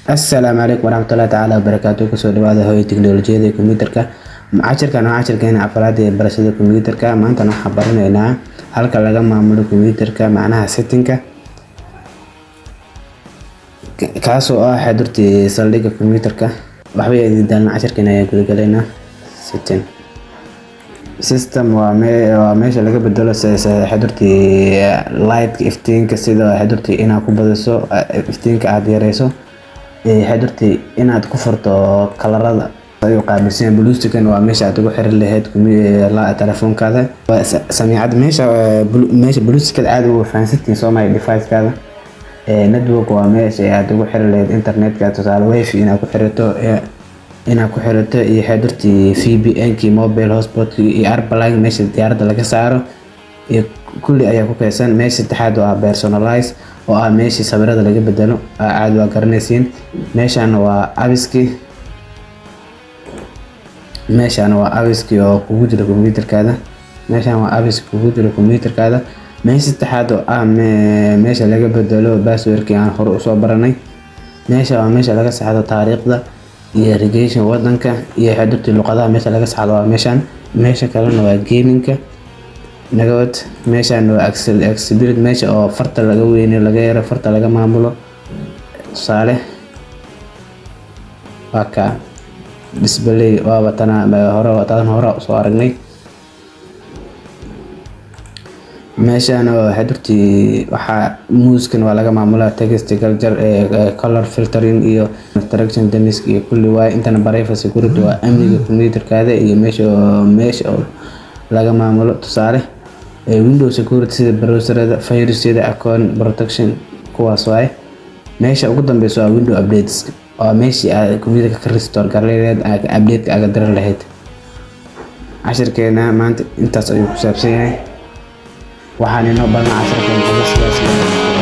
Assalaamu calaykum waraxmatullaahi tacaala wabarakaatu. Kusoo dhawaada Hooyo Tiknoolajiyada iyo Kombiyuutarka. Cashirkan waa cashirkeena afraad ee barashada kombiyuutarka. Maantana waxaan baranaynaa halka laga maamulo kombiyuutarka, macnaha settingka, kaasoo ah xadurtii saldhigga kombiyuutarka. Waxba idin daalna, cashirkeena ayaan gudagalaynaa. Setting system waa meesha laga bedelo xadurtii lightka, iftiinka, sida xadurtii inaad ku badiso iftiinka, aad yareyso, xadurtii inaad ku furto kalarada ayuu qaabilsan yahay. Bluetooth waa meesha aad ugu xiran lahayd telefoonkaada samiicad, meesha bluetooth aad ugu fahansantihiin Soomaali device-kaada. Network waa meesha aad ugu xiran lahayd internetka, tusaale wifi inaad ku xirato, iyo xadurtii VPN-kii, mobile hotspot-kii iyo airplane, meesha diyaaradda laga saaro iyo kulli ayaa ku kaydsan. Meesha saddexaad waa personalize, oo ah meeshii sawirada laga bedelo, aad waa garanaysiin. Meeshan waa apps-kii, meeshan waa apps-kii oo kugu jira kombiyuutarkaada. Meeshan waa apps kugu jira kombiyuutarkaada. Meesha saddexaad oo ah meesha laga bedelo passwordkii aan hore usoo baranay. Meesha waa meesha laga saxdo taariikhda iyo region, wadanka, iyo xadurtii luqadaha. Meesha laga saxdo waa meeshan. Meesha kalena waa gamingka nagawad. Meeshan waa accessibility, meesha oo farta laga weyneyo, laga yaro, farta laga maamulo. Tusaale waa ka display, waaba tana hore, tan hore usoo aragnay. Meeshan oo xadurtii waxaa mouse-kan waa laga maamulaa, text culture, color filtering iyo instruction demisk iyo kulli waay. Intana privacy, security, waa amniga kombiyuutarkaada iyo meesha oo laga maamulo. Tusaale Windows security, sida browserada, virusyada, account protection, kuwaas waaye. Meesha ugu dambeysa waa window updates, waa meeshii aad kombiyuutarka ka restore gareyn lahayd, aad update aga diran lahayd. Cashirkeena maanta intaas ayuu ku saabsan yahay. Waxaan inoo barnaa cashirkeena. Sidaas.